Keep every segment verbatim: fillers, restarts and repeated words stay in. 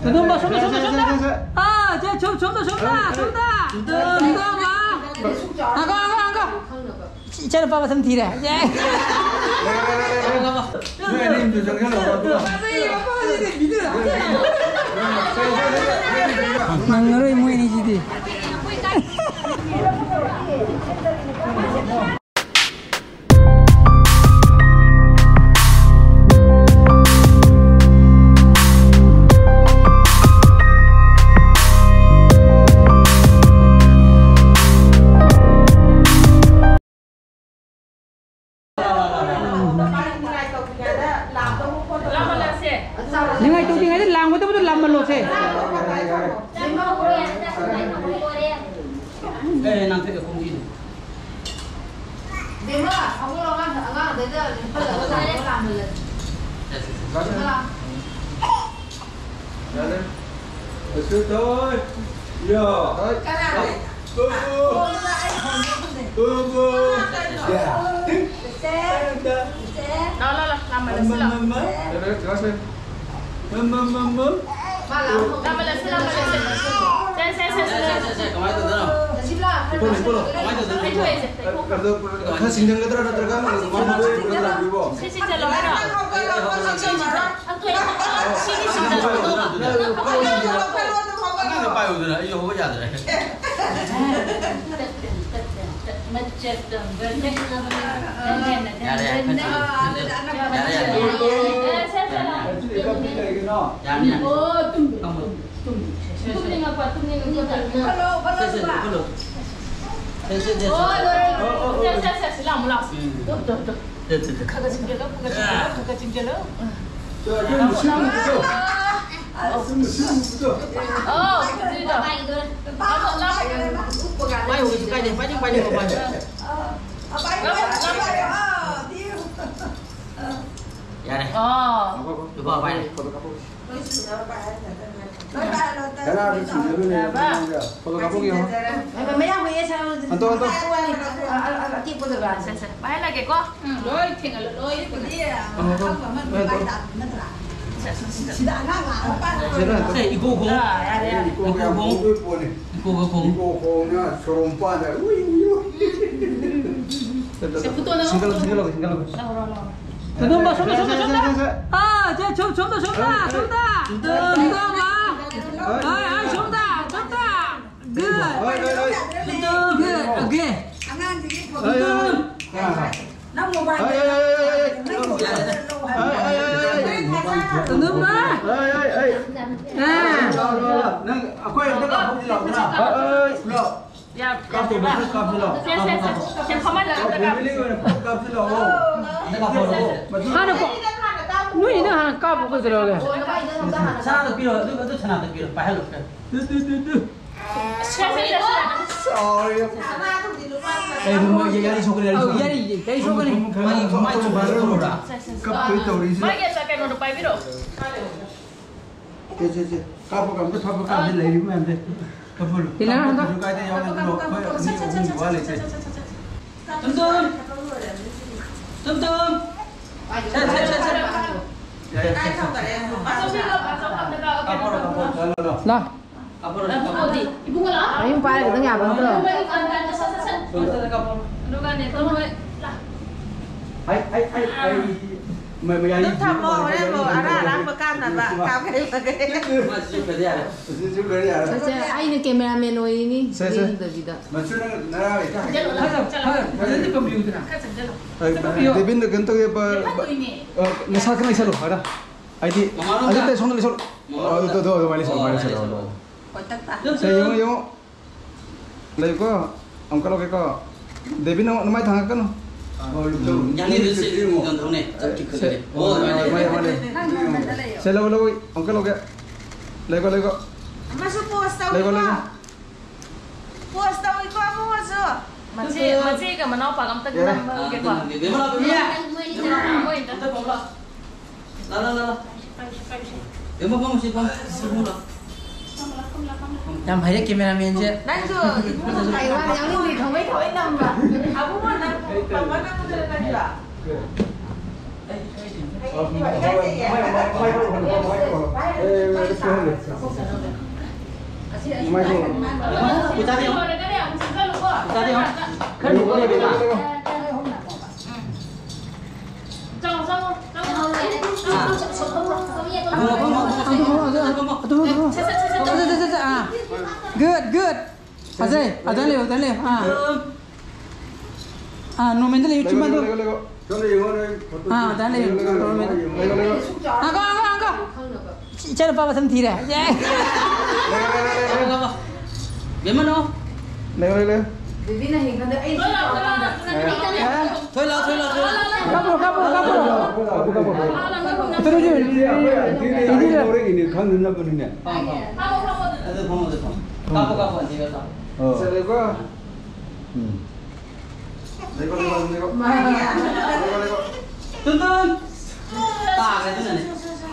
ꯑꯗꯨꯝꯕ ꯁꯣꯝꯗ, ꯁꯣꯝꯗ, ꯁꯣꯝꯗ꯫ ꯑꯥ, ꯁꯦ, ꯁꯣꯝ, ꯁꯣꯝꯗ, ꯁꯣꯝꯗ, ꯁꯣꯝꯗ꯫ ꯑꯗꯨꯝꯕ꯫ ꯉꯥꯏꯈꯣ, ꯉꯥꯏꯈꯣ, ꯉꯥꯏꯈꯣ꯫ ꯏꯆꯥꯅꯨꯄꯥ ꯃꯁꯝ ꯊꯤꯔꯦ꯫ ꯌꯦ꯫ ꯅꯣꯏ ꯑꯅꯤ ꯑꯝꯇ ꯆꯪꯁꯜꯂꯛꯑꯣ, ꯑꯗꯨꯒ꯫ ꯅꯪꯉꯔꯣꯏ ꯃꯣꯏ ꯑꯅꯤꯁꯤꯗꯤ꯫ ꯅꯤꯡꯉꯥꯏ ꯇꯧꯗ꯭ꯔꯤꯉꯩꯗ ꯂꯥꯝꯒꯗꯕꯗꯣ ꯂꯥꯝꯍꯜꯂꯣꯁꯦ꯫ ꯑꯦ, ꯅꯪ ꯀꯩꯗꯧ ꯈꯣꯡꯖꯤꯟ? ꯕꯦꯝꯃ, ꯍꯧꯒꯠꯂꯣ, ꯑꯉꯥꯡ, ꯑꯉꯥꯡꯗꯩꯗ ꯂꯤꯡꯈꯠꯂꯒ ꯂꯥꯛꯑꯣ, ꯂꯥꯛꯍꯜꯂꯁꯤ꯫ ꯌꯥꯔꯦ꯫ ꯂꯥꯛꯑꯣ꯫ ꯌꯥꯔꯦ꯫ ꯂꯩꯁꯨ ꯊꯣꯏ꯫ ꯌꯥ꯫ ꯀꯅꯥ ꯂꯩ? ꯇꯣꯝꯕꯣ꯫ ꯇꯣꯝꯕꯣ꯫ ꯇꯣꯝꯕꯣ꯫ ꯀꯅꯥ ꯂꯩꯅꯣ? ꯌꯥ꯫ ꯆꯦꯆꯦ꯫ ꯆꯦꯆꯦ꯫ ꯂꯥꯛꯑꯣ, ꯂꯥꯛꯑꯣ, ꯂꯥꯛꯑꯣ, ꯂꯥꯝꯍꯜꯂꯁꯤ, ꯂꯥꯛꯑꯣ꯫ ꯃꯝ, ꯃꯝ, ꯃꯝ꯫ ꯃꯝ, ꯃꯝ, ꯃꯝ, ꯃꯝ꯫ ꯂꯥꯝꯍꯜꯂꯁꯤ, ꯂꯥꯝꯍꯜꯂꯁꯤ꯫ ꯁꯦ, ꯁꯦ, ꯁꯦ, ꯁꯦ꯫ ꯁꯦ, ꯁꯦ, ꯁꯦ, ꯀꯃꯥꯏꯅ ꯇꯧꯗꯣꯏꯅꯣ? ꯀꯃꯥꯏꯅ ꯇꯧꯗꯣꯏꯅꯣ? ꯑꯗꯣ ꯈꯔ ꯆꯤꯡꯖꯟꯒꯗ꯭ꯔꯥ ꯅꯠꯇ꯭ꯔꯒ ꯁꯤ, ꯁꯤ ꯆꯠꯂꯣ ꯍꯥꯏꯔꯣ? ꯁꯤꯗꯤ ꯆꯠꯂꯣ꯫ ꯑꯉꯥꯡꯗꯣ ꯄꯥꯏꯌꯨꯗꯅ, ꯑꯩꯁꯨ ꯍꯧꯒꯠ ꯌꯥꯗ꯭ꯔꯦ꯫ ꯌꯥꯔꯦ, ꯌꯥꯔꯦ, ꯈꯔ ꯆꯤꯡꯖꯟ-, ꯌꯥꯔꯦ, ꯌꯥꯔꯦ꯫ ꯌꯥꯔꯅꯤ, ꯌꯥꯔꯅꯤ꯫ ꯇꯨꯝꯅꯤꯡꯉꯛꯄ, ꯇꯨꯝꯅꯤꯡꯉꯛꯄ꯫ ꯁꯦ, ꯁꯦ, ꯁꯦ, ꯁꯦ꯫ ꯁꯦ, ꯁꯦ, ꯁꯦ, ꯁꯦ꯫ ꯑꯣ, ꯂꯣꯏꯔꯦ, ꯂꯣꯏꯔꯦ꯫ ꯁꯦ, ꯁꯦ, ꯁꯦ, ꯁꯤ ꯂꯥꯎ, ꯂꯥꯎ꯫ ꯎꯝ꯫ ꯇꯨ, ꯇꯨ, ꯇꯨ꯫ ꯁꯦ, ꯁꯦ, ꯁꯦ꯫ ꯈꯔ ꯈꯔ ꯆꯤꯡꯖꯜꯂꯣ, ꯈꯔ ꯈꯔ ꯆꯤꯡꯖꯜꯂꯣ, ꯈꯔ ꯈꯔ ꯆꯤꯡꯖꯜꯂꯣ꯫ ꯆꯣ, ꯑꯗꯨꯝ ꯁꯤ ꯃꯨꯛꯇꯣ꯫ ꯑꯗꯨꯝ ꯁꯤ ꯃꯨꯛꯇꯣ꯫ ꯑꯣ, ꯑꯗꯨꯗꯣ꯫ ꯂꯥꯎ, ꯂꯥꯎ꯫ ꯄꯥꯏꯌꯣ, ꯀꯩꯁꯨ ꯀꯥꯏꯗꯦ꯫ ꯄꯥꯏꯅꯤꯡ, ꯄꯥꯏꯅꯤꯡꯕ ꯄꯥꯏꯌꯣ꯫ ꯌꯥꯔꯦ꯫ ꯑꯣ꯫ ꯂꯨꯄꯥ ꯄꯥꯏꯔꯦ꯫ ꯂꯣꯏ ꯁꯨꯅꯕ ꯄꯥꯏꯍꯟꯒꯗꯕꯅꯦ꯫ ꯂꯣꯏ ꯄꯥꯏꯍꯜꯂꯣ, ꯇꯔꯥ ꯀꯅꯥꯗ ꯁꯨꯖꯜꯂꯨꯅꯦ? ꯌꯥꯕ? ꯐꯣꯇꯣ ꯀꯥꯞꯄꯛꯑꯣ ꯌꯦꯡꯉꯣ꯫ ꯃꯌꯥꯝ ꯍꯣꯏꯌꯦ ꯁꯥꯔ꯫ ꯍꯟꯇꯣ, ꯍꯟꯇꯣ꯫ ꯑ, ꯑ, ꯑ, ꯑꯇꯦꯛꯄꯗꯨꯔꯣ? ꯁꯦ, ꯁꯦ, ꯄꯥꯏꯍꯜꯂꯒꯦꯀꯣ꯫ ꯎꯝ, ꯂꯣꯏ ꯊꯦꯡꯍꯜꯂꯣ, ꯂꯣꯏ꯫ ꯁꯤꯕꯨꯗꯤ ꯑ, ꯑꯍꯣ, ꯑꯍꯣ꯫ ꯑꯐꯪꯕ ꯑꯃ ꯂꯣꯏ ꯍꯟꯇꯣ꯫ ꯄꯥꯏ ꯇꯥꯕꯅꯤ ꯅꯠꯇ꯭ꯔꯥ? ꯁꯤꯗ ꯑꯉꯥꯡ ꯂꯥꯛꯑꯒ ꯄꯥꯏꯔꯒ ꯁꯤꯗ ꯁꯦ, ꯏꯀꯣ ꯈꯣꯡ꯫ ꯌꯥꯔꯦ, ꯌꯥꯔꯦ꯫ ꯏꯀꯣ ꯈꯣꯡ꯫ ꯏꯀꯣ ꯈꯣꯡꯅ ꯁꯣꯔꯣꯛ ꯃꯄꯥꯟꯗ ꯎꯏ, ꯎꯏ, ꯎꯏ꯫ ꯁꯦ, ꯐꯣꯇꯣ ꯅꯝꯃꯣ, ꯁꯤꯡꯒꯜ, ꯐꯣꯇꯣ ꯁꯤꯡꯒꯜ ꯅꯝꯃꯣ꯫ ꯂꯧꯔꯣ, ꯂꯧꯔꯣ꯫ ꯁꯣꯝꯗ, ꯁꯣꯝꯗ, ꯁꯣꯝꯗ, ꯁꯦ, ꯁꯦ, ꯁꯣꯝꯗ꯫ ꯁꯦ, ꯁꯦ꯫ ꯑꯥ, ꯁꯦ, ꯁꯣꯝ-, ꯁꯣꯝꯗ, ꯁꯣꯝꯗ, ꯁꯣꯝꯗ꯫ ꯁꯣꯝꯗ, ꯁꯣꯝꯗ꯫ ꯍꯣꯏ, ꯍꯣꯏ, ꯁꯣꯝꯗ, ꯁꯣꯝꯗ꯫ Good. ꯍꯣꯏ, ꯍꯣꯏ, ꯍꯣꯏ꯫ Good. Okay. ꯑꯉꯥꯡꯁꯤꯒꯤ ꯍꯣꯏ, ꯍꯣꯏ, ꯍꯣꯏ꯫ ꯅꯪ ꯃꯣꯕꯥꯏꯜ ꯍꯣꯏ, ꯍꯣꯏ, ꯍꯣꯏ, ꯍꯣꯏ꯫ ꯅꯪ ꯃꯣꯕꯥꯏꯜ ꯍꯣꯏ, ꯍꯣꯏ, ꯍꯣꯏ, ꯍꯣꯏ꯫ ꯀꯩꯅꯣꯝꯃ? ꯍꯣꯏ, ꯍꯣꯏ, ꯍꯣꯏ꯫ ꯑꯥ꯫ ꯂꯥꯎ, ꯂꯥꯎ, ꯂꯥꯎ꯫ ꯅꯪ ꯑꯩꯈꯣꯏ ꯑꯝꯇ ꯀꯥꯞꯍꯧꯁꯤ ꯂꯥꯎꯗꯅ꯫ ꯍꯣꯏ, ꯍꯣꯏ, ꯍꯣꯏ꯫ ꯂꯥꯎ꯫ ꯌꯥ, ꯀꯥꯞꯄꯣ, ꯌꯥ, ꯃꯊꯛ ꯀꯥꯞꯁꯤ ꯂꯥꯎ꯫ ꯁꯦ, ꯁꯦ, ꯁꯦ꯫ ꯁꯦ, ꯐꯝꯍꯜꯂꯒ ꯑꯝꯇ ꯀꯥꯞꯁꯤ꯫ Family ꯑꯣꯏꯅ ꯐꯣꯇꯣ ꯀꯥꯞꯁꯤ ꯂꯥꯛꯑꯣ꯫ ꯑꯝꯇ ꯀꯥꯞꯄꯣ꯫ ꯃꯊꯛ ꯍꯥꯟꯅ ꯀꯣ-, ꯅꯣꯏꯅꯤꯅ ꯍꯥꯟꯅ ꯀꯥꯞꯄꯣ, ꯀꯩꯗꯧꯔꯒꯦ? ꯁꯅꯥꯗ ꯄꯤꯔꯣ, ꯑꯗꯨ, ꯑꯗꯨ ꯁꯅꯥꯗ ꯄꯤꯔꯣ, ꯄꯥꯏꯍꯜꯂꯣ꯫ ꯇꯨ, ꯇꯨ, ꯇꯨ, ꯇꯨ꯫ Sorry. ꯀꯩꯅꯣ, ꯃꯣꯏ ꯌꯥꯔꯤ ꯁꯣꯛꯀꯅꯤ, ꯌꯥꯔꯤ ꯑꯧ, ꯁꯣꯛꯀꯅꯤ꯫ ꯌꯥꯔꯤ, ꯌꯥꯔꯤ ꯁꯣꯛꯀꯅꯤ꯫ ꯃꯥꯒꯤ, ꯃꯥꯒꯤ ꯁꯣꯛꯀꯅꯤ꯫ ꯀꯞꯇꯣꯏ ꯇꯧꯔꯤꯁꯦ꯫ ꯃꯥꯒꯤ ꯑꯆꯥ ꯀꯩꯅꯣꯗꯣ ꯄꯥꯏꯕꯤꯔꯣ꯫ ꯁꯦ, ꯁꯦ, ꯁꯦ꯫ ꯀꯥꯞꯄꯣ, ꯀꯥꯞꯄꯣ, ꯊꯥꯞꯄ ꯀꯥꯞꯄ ꯂꯩꯔꯤꯕ ꯃꯌꯥꯝꯁꯦ꯫ ꯀꯥꯞꯄꯣ꯫ ꯇꯤꯅꯥ, ꯍꯟꯗꯛ꯫ ꯀꯩꯁꯨ ꯀꯥꯏꯗꯦ, ꯌꯥꯎꯔꯦ, ꯀꯥꯞꯄꯣ, ꯀꯥꯞꯄꯣ, ꯀꯥꯞꯄꯣ꯫ ꯑꯩꯈꯣꯏ ꯑꯅꯤ ꯑꯍꯨꯝꯒꯤ ꯋꯥ ꯂꯩꯇꯦ꯫ ꯇꯨꯝ, ꯇꯨꯝ꯫ ꯇꯨꯝ, ꯇꯨꯝ꯫ ꯁꯦ, ꯁꯦ, ꯁꯦ, ꯁꯦ꯫ ꯌꯥꯏ, ꯌꯥꯏ, ꯁꯦ, ꯁꯦ꯫ ꯀꯥꯞꯄꯣ, ꯀꯥꯞꯄꯣ꯫ ꯂꯥ꯫ ꯃꯌꯨꯝ ꯄꯥꯏꯔꯒꯗꯪ ꯌꯥꯕ ꯅꯠꯇ꯭ꯔꯣ? ꯑꯗꯨꯒꯅꯦ, ꯇꯧꯔꯣꯏ꯫ ꯑꯩ, ꯑꯩ, ꯑꯩ, ꯑꯩ, ꯃ-, ꯃꯌꯥꯏ ꯑꯗꯨꯝ ꯊꯝꯃꯣ, ꯍꯣꯔꯦꯟ ꯑꯃꯨꯛ ꯑꯔꯥꯡ ꯑꯔꯥꯡꯕ ꯀꯥꯟꯅꯕ ꯀꯥꯞꯈꯩ ꯐꯒꯩ꯫ ꯁꯦ, ꯁꯦ, ꯑꯩꯅ cameraman ꯑꯣꯏꯔꯤꯅꯤ, ꯁꯦ, ꯁꯦ꯫ ꯌꯦꯡꯗꯕꯤꯗ꯫ ꯃꯆꯨ ꯅꯪ ꯅꯔꯥꯡ ꯍꯦꯛꯇ ꯍꯥꯏ-, ꯐꯖ-, ꯐꯖꯅ ꯄꯥꯝꯕꯤꯌꯨꯗꯅ꯫ ꯈꯔ ꯆꯪꯁꯤꯜꯂꯣ꯫ ꯑ, ꯗꯦꯕꯤꯟꯗ ꯀꯩꯅꯣ ꯇꯧꯒꯦ, ꯄ-, ꯄ-, ꯅꯁꯥ ꯈꯔ ꯂꯩꯁꯜꯂꯣ, ꯍꯥꯏꯔ꯫ ꯍꯥꯏꯗꯤ, ꯃꯃꯥꯡꯂꯣꯝꯗ꯫ ꯑꯗꯨ ꯇꯩ ꯁꯣꯝꯗ ꯂꯩꯁꯜꯂꯣ꯫ ꯃꯃꯥꯡꯂꯣꯝꯗ꯫ ꯑꯗꯨ, ꯑꯗꯨ, ꯑꯗꯨꯃꯥꯏꯅ ꯂꯩꯁꯜꯂꯣ, ꯑꯗꯨꯃꯥꯏꯅ ꯂꯩꯁꯜꯂꯣ꯫ ꯁꯦ, ꯌꯦꯡꯉꯣ, ꯌꯦꯡꯉꯣ꯫ ꯂꯩꯌꯨꯀꯣ, ꯑꯃꯨꯛꯀ ꯂꯧꯒꯦꯀꯣ꯫ ꯗꯦꯕꯤꯟ, ꯅꯪ ꯅꯃꯥꯏ ꯊꯥꯡꯒꯠꯀꯅꯨ꯫ ꯎꯝ, ꯌꯥꯅꯤ, ꯑꯗꯨ ꯁꯤ ꯌꯣꯟꯊꯣꯛꯅꯦ꯫ ꯆꯠꯈꯤ ꯁꯦ, ꯈꯨꯠꯇꯨꯗꯤ꯫ ꯍꯣꯏ, ꯍꯣꯏ, ꯍꯣꯏ, ꯍꯣꯏ, ꯍꯣꯏ꯫ ꯁꯦ, ꯂꯧ, ꯂꯧ, ꯑꯃꯨꯛꯀ ꯂꯧꯒꯦ꯫ ꯂꯩꯀꯣ, ꯂꯩꯀꯣ꯫ ꯑꯃꯁꯨ pose ꯂꯩꯀꯣ, ꯇꯧꯏꯀꯣ꯫ ꯂꯩꯀꯣ꯫ Pose ꯇꯧꯏꯀꯣ, ꯑꯃꯁꯨ꯫ ꯃꯆꯦ, ꯃꯆꯦꯒ ꯃꯅꯥꯎꯄꯥꯒ ꯑꯝꯇ ꯌꯥꯔꯦ꯫ ꯅꯝꯍꯟꯒꯦꯀꯣ꯫ ꯌꯥ꯫ ꯃꯣꯏ ꯑꯝꯇ꯫ ꯂꯥ, ꯂꯥ, ꯂꯥ, ꯂꯥ꯫ ꯄꯥꯏꯁꯤ, ꯄꯥꯏꯁꯤ, ꯄꯥꯏꯁꯤ꯫ ꯑꯦ, ꯃꯐꯝ ꯑꯁꯤ ꯐꯝ-, ꯁꯤ ꯐꯝꯂꯣ꯫ ꯌꯥꯝ ꯍꯩꯔꯦ cameraman ꯁꯦ꯫ ꯅꯪꯁꯨ ꯏꯕꯨꯡꯉꯣ ꯀꯩ ꯋꯥ ꯌꯥꯎꯅꯤꯡꯗꯦ, ꯈꯪꯕꯩ ꯊꯑꯣꯏ ꯅꯝꯕ꯫ ꯑꯕꯨꯡꯉꯣ ꯅꯪ ꯄꯥꯄꯥ ꯅꯪ ꯎꯗꯅ ꯅꯪꯁꯨ꯫ ꯑꯦ, Good, good. ꯐꯖꯩ, ꯑꯗꯨꯃꯥꯏꯅ ꯂꯩꯌꯨ, ꯑꯗꯨꯃꯥꯏꯅ ꯂꯩꯌꯨ꯫ ꯑꯥ꯫ ꯑꯥ, ꯅꯣꯔꯃꯦꯜꯗ ꯂꯩꯌꯨ, ꯆꯤꯟꯕꯥꯟꯗꯣ꯫ ꯂꯩꯌꯨ, ꯂꯩꯌꯨ, ꯂꯩꯌꯨ꯫ ꯁꯣꯝꯗ ꯌꯦꯡꯉꯣ, ꯅꯣꯏ ꯐꯣꯇꯣ꯫ ꯑꯥ, ꯑꯗꯨꯃꯥꯏꯅ ꯂꯩꯌꯨ, ꯅꯣꯔꯃꯦꯜꯗ꯫ ꯂꯩꯌꯨ, ꯂꯩꯌꯨ, ꯂꯩꯌꯨ꯫ ꯉꯥꯏꯈꯣ, ꯉꯥꯏꯈꯣ, ꯉꯥꯏꯈꯣ꯫ ꯏꯆꯥꯅꯨꯄꯥ ꯃꯁꯝ ꯊꯤꯔꯦ꯫ ꯌꯦ꯫ ꯂꯩꯌꯨ, ꯂꯩꯌꯨ, ꯂꯩꯌꯨ, ꯂꯩꯌꯨ꯫ ꯕꯦꯝꯃꯅꯣ꯫ ꯂꯩꯌꯨ, ꯂꯩꯌꯨ, ꯂꯩꯌꯨ꯫ ꯕꯦꯕꯤꯅ ꯍꯦꯟꯒꯟꯗ ꯑꯩ ꯊꯣꯏ ꯂꯥꯎ, ꯊꯣꯏ ꯂꯥꯎ, ꯊꯣꯏ ꯂꯥꯎ꯫ ꯀꯥꯞꯄꯣ, ꯀꯥꯞꯄꯣ, ꯀꯥꯞꯄꯣ꯫ ꯀꯥꯞꯄꯣ, ꯀꯥꯞꯄꯣ, ꯀꯥꯞꯄꯣ꯫ ꯀꯩꯗꯧꯔꯒꯦ? ꯑꯩꯈꯣꯏ ꯑꯟꯇꯤꯅ ꯑꯩ ꯂꯧꯔꯛꯏꯅꯦ ꯈꯪꯗꯅꯕꯅꯤꯅꯦ꯫ ꯐꯝꯃꯣ, ꯐꯝꯃꯣ꯫ ꯑꯗꯨ ꯐꯝꯃꯣ, ꯑꯗꯨ ꯐꯝꯃꯣ꯫ ꯀꯥꯞꯄꯣ, ꯀꯥꯞꯄꯣ, ꯑꯟꯇꯤꯒ ꯀꯥꯞꯄꯣ꯫ ꯑꯣ꯫ ꯆꯠꯂꯦꯀꯣ꯫ ꯎꯝ꯫ ꯂꯩꯀꯣ, ꯂꯩꯀꯣ, ꯂꯩꯀꯣ꯫ ꯂꯩꯀꯣ, ꯂꯩꯀꯣ꯫ ꯇꯨꯟ, ꯇꯨꯟ꯫ ꯇꯥꯈ꯭ꯔꯦ ꯑꯗꯨꯅꯅꯦ꯫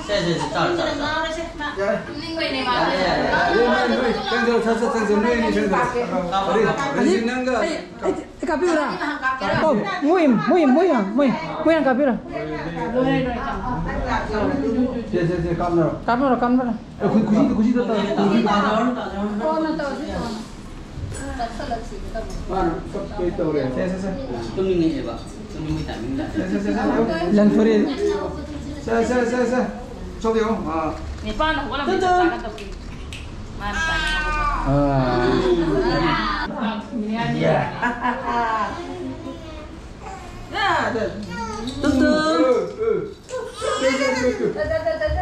ꯁꯦ, ꯁꯦ, ꯁꯦ, ꯆꯥꯔꯣ, ꯆꯥꯔꯣ, ꯆꯥꯔꯣ꯫ ꯌꯥꯔꯦ꯫ ꯌꯥꯔꯦ, ꯌꯥꯔꯦ, ꯌꯥꯔꯦ꯫ ꯅꯣꯏ, ꯅꯣꯏ, ꯆꯪꯁꯤꯜꯂꯣ, ꯆꯪꯁꯤꯜꯂꯣ, ꯆꯪꯁꯤꯜꯂꯣ, ꯅꯣꯏ ꯑꯅꯤ ꯆꯪꯁꯤꯜꯂꯣ꯫ ꯀꯥꯞꯄꯣ, ꯀꯥꯞꯄꯣ, ꯀꯥꯞꯄꯣ꯫ ꯍꯧꯖꯤꯛ ꯅꯪꯒ ꯑꯩ, ꯑꯩ, ꯑꯩ ꯀꯥꯞꯄꯤꯌꯨꯔꯥ? ꯑꯣ, ꯃꯣꯏ, ꯃꯣꯏ, ꯃꯣꯏ, ꯃꯣꯏ, ꯃꯣꯏ ꯍꯥꯟꯅ ꯀꯥꯞꯄꯤꯔꯣ꯫ ꯁꯦ, ꯁꯦ, ꯁꯦ, ꯀꯥꯞꯅꯔꯣ꯫ ꯀꯥꯞꯅꯔꯣ, ꯀꯥꯞꯅꯔꯣ꯫ ꯑꯦ, ꯈꯨ-, ꯈꯨꯖꯤꯗ, ꯈꯨꯖꯤꯗ ꯇꯧꯔꯣ, ꯈꯨꯖꯤꯗ꯫ ꯀꯣꯟꯅ ꯇꯧꯔꯁꯤ, ꯀꯣꯟꯅ꯫ ꯃꯥꯅ ꯀꯞꯀꯦ ꯇꯧꯔꯦ꯫ ꯁꯦ, ꯁꯦ, ꯁꯦ꯫ ꯇꯨꯝꯅꯤꯡꯉꯛꯑꯦꯕ꯫ ꯇꯨꯝꯅꯤꯡꯕꯩ timing ꯇꯥꯏ꯫ ꯁꯦ, ꯁꯦ, ꯁꯦ, ꯁꯦ꯫ ꯂꯪꯊꯣꯔꯛꯑꯦ꯫ ꯁꯦ, ꯁꯦ, ꯁꯦ, ꯁꯦ꯫ ꯁꯣꯝꯗ ꯌꯦꯡꯉꯣ꯫ ꯑꯥ꯫ ꯅꯤꯄꯥꯟꯗ ꯍꯧꯒꯠꯂꯝꯕꯅꯤ ꯇꯨꯟ, ꯇꯨꯟ꯫ ꯆꯥꯛ ꯆꯥꯒꯗꯕꯒꯤ꯫ ꯃꯥꯅ ꯆꯥꯅꯤꯡꯉꯕ꯫ ꯑꯥ꯫ ꯇꯨꯟ, ꯇꯨꯟ꯫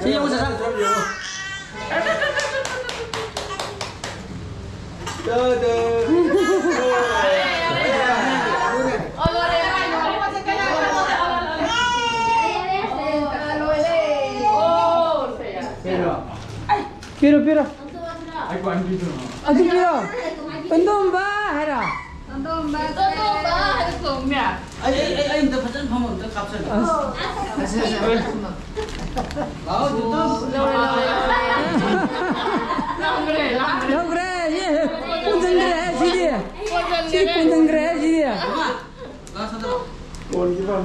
ꯁꯤ ꯌꯦꯡꯉꯨ, ꯆꯥꯛ ꯆꯥ꯫ ꯄꯤꯔꯣ, ꯄꯤꯔꯣ꯫ ꯑꯗꯨ ꯄꯤꯔꯣ꯫ ꯇꯣꯟꯗꯣꯝꯕ ꯍꯥꯏꯔꯣ? ꯇꯣꯟꯗꯣꯝꯕ꯫ ꯇꯣꯟꯗꯣꯝꯕ ꯍꯥꯏꯅ ꯈꯣꯡꯅꯦ꯫ ꯑꯩ, ꯑꯩ, ꯑꯩ, ꯑꯩ ꯑꯝꯇ ꯐꯖꯅ ꯐꯝꯃ ꯑꯝꯇ ꯀꯥꯞꯆꯒꯦ꯫ ꯑꯁ꯫ ꯑꯁ, ꯑꯁ, ꯑꯁ꯫ ꯂꯥꯛꯑꯣ, ꯇꯣꯟꯗꯣꯝ꯫ ꯂꯧꯔꯦ, ꯂꯧꯔꯦ, ꯂꯧꯔꯦ꯫ ꯂꯧꯈ꯭ꯔꯦ, ꯂꯧꯈ꯭ꯔꯦ꯫ ꯂꯧꯈ꯭ꯔꯦ, ꯌꯦ꯫ ꯀꯣꯟꯁꯤꯟꯈ꯭ꯔꯦ ꯁꯤꯗꯤ꯫ ꯁꯤ ꯀꯣꯟꯁꯤꯟꯈ꯭ꯔꯦ ꯁꯤꯗꯤ꯫ ꯂꯥꯛꯑꯣ, ꯁꯣꯝꯗ ꯂꯥꯛꯑꯣ꯫ ꯀꯣꯟꯈꯤꯕ꯫